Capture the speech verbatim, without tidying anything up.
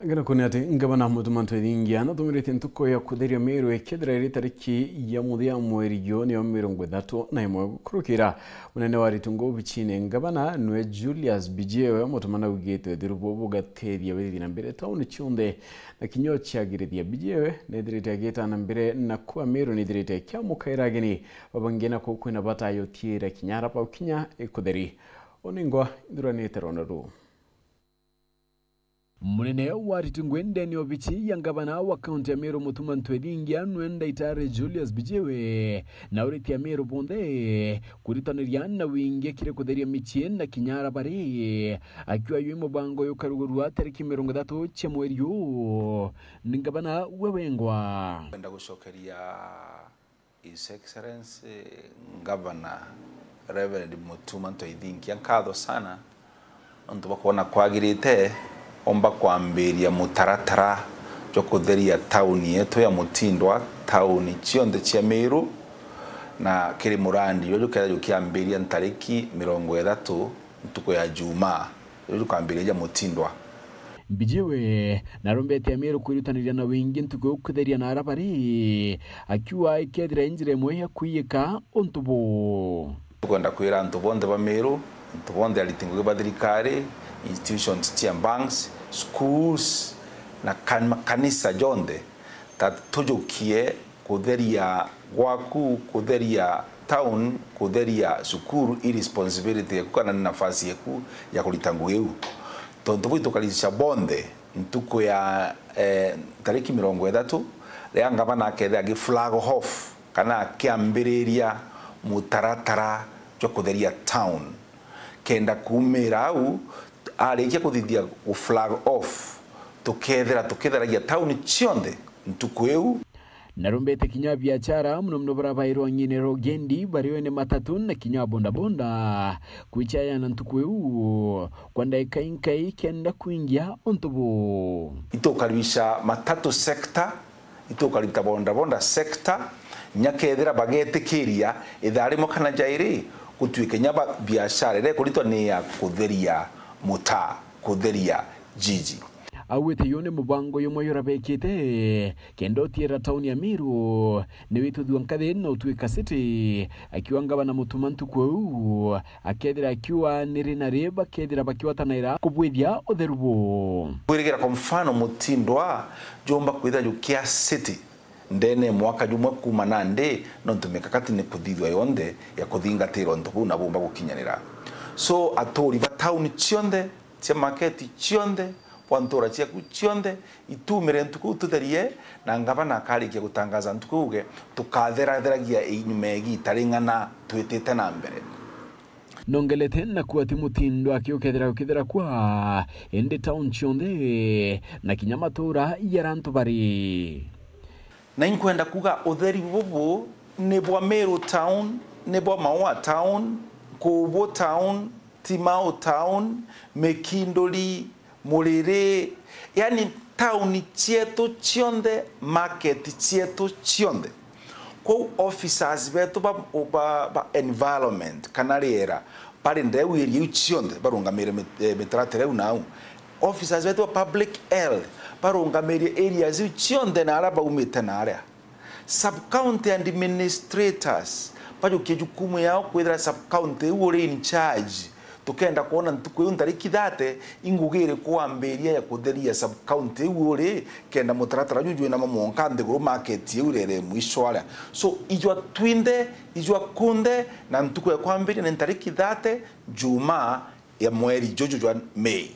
Ngena kuona ati ngavana Mutuma M'Ethingia natumiritie ntuku ya kutheria Meru ikethira iri tariki ya muthia mweri uyu niyo mirongo ithatu na imwe gukurukira. Munene wa aritungu obicine ngavana nwe Julius Bijiwe Mutuma naugite uthiru buu bugatethia withithia na mbere tauni cionthe na kinya uciagirithia. Bijiwe nethirite agita na mbere na kua Meru nithirite ikiamukaira ageni babangi na kuu kwina bata ya utiira kinya ara bau kinya ikutheri. Uningwa ithuranite rwanda ruu. Munene wa aritungu ndeni obici ya ngavana wa kaunti ya Meru Mutuma M'Ethingia nwe Ndaitari Julius Bijiwe nauritie Ameru bonthe kuritaniria na wingi kiri kutheria micii na kinya ara bari, akiuga yu mubango yukarugurua tariki mirongo ithatu cia mweri uu. Ni ngavana we wengwa. Kwenda gucokeria His Excellency Governor Reverend Mutuma M'Ethingia nkatho sana nontu bwa kwona kwagirite omba kwambiria mutaratara jwa kutheria tauni yetu ya Mutindwa, tauni cionthe cia Meru, na kiri murandi juju jukethira jukiambiria ntariki mirongo ithatu ntuku ya Jumaa, juju jukambiria ja Mutindwa. Bijiwe narombete Ameru kwirutaniria na wingi ntuku iu kutheria na ara bari, akiuga ikethira i njira imwe ya kwiyika untu buu. Tukwenda kwira antu bonthe ba Meru, antu bonthe ariti ngugi ba thirikari, institutions cia banks, schools, na kan-, makanisa jonthe, ta tujukie kutheria gwaku, kutheria town, kutheria cukuru, i responsibility yeku kana ni nafasi yeku ya kurita ngugi iu. Tontu buu itukarica bonthe ntuku ya, eh, tariki mirongo ithatu, riria ngavana akethira agi flag off kana akiambiriria mutaratara jwa kutheria town. Kenda kuumira au, arikia kuthithia gu flag off, tukethira tukitheragia tauni cionthe ntuku iu. Narumbite kinya biashara, muno muno baria bairwa ng'ine rogendi, bari o ene matatu na kinya bodaboda, kwichayana ntuku iu kwa ndagika inkai kenda kwingia untu buu. Itukaribisha matatu sector, itukaribisha bodaboda sector, nya kethira bagetikiria ithaa rimwe kana jairi, gutuike nya ba-, biashara iria ikuritwa ni ya kutheria mutaa, kutheria jiji. Augite yu ni mubango jumwe jurabekite kenda utiira tauni ya Meru ni wituthua nkathi na utwika city, akiuga ngavana Mutuma ntuku iu akethira akiuga ni ri na ri bakethira bakigwatanaira kubwithia utheru buu. Kwirigira kwa mfano Mutindwa jumba kwithira jukia city ndene mwaka jumwe kuuma nandi, nontu mikakati ni kuthithua yonthe ya kuthingatira untu buu na bumba gukinyanira. So, aturi ba tauni cionthe, cia maketi cionthe, bwa ntura ciaku cionthe, itumire ntuku iu tutherie, na ngavana akarikia gutangaza ntuku iu uge, tukatheratheragia inyuma ya igiita ring'ana twitite na mbere. Nongelete na kuuga ti Mutindwa aki ukethira gukithira kwa, indi tauni cionthe na kinya matura jaria antu bari. Na inkwenda kuuga utheri bubu ni bwa Meru town, ni bwa Maua town, Nkubu town, Timau town, Mikinduri, Muriri, yani tauni cietu cionthe, market cietu cionthe. Kwou officers betu ba, ba, ba environment kana riera bari ndeu area iu cionthe barungamire mit-, eh, mitaratara iu nau. Officers betu ba public health barungamire areas iu cionthe na aria baumite na aria. Sub-county administrators bajukie jukumu yao kwithira sub-county iu uri in charge. Tukenda kwona ntuku iu ntariki thirty, i ngugi iriku wambiria ya kutheria sub-county iu uri, kenda mutaratara juu jwina mamwonka nthiguru market iu rere mwisho aria. So, ijwa twinthe, ijwa kunthe, na ntuku ya kwambiria ni ntariki thirty, Jumaa ya mweri juju jwa May.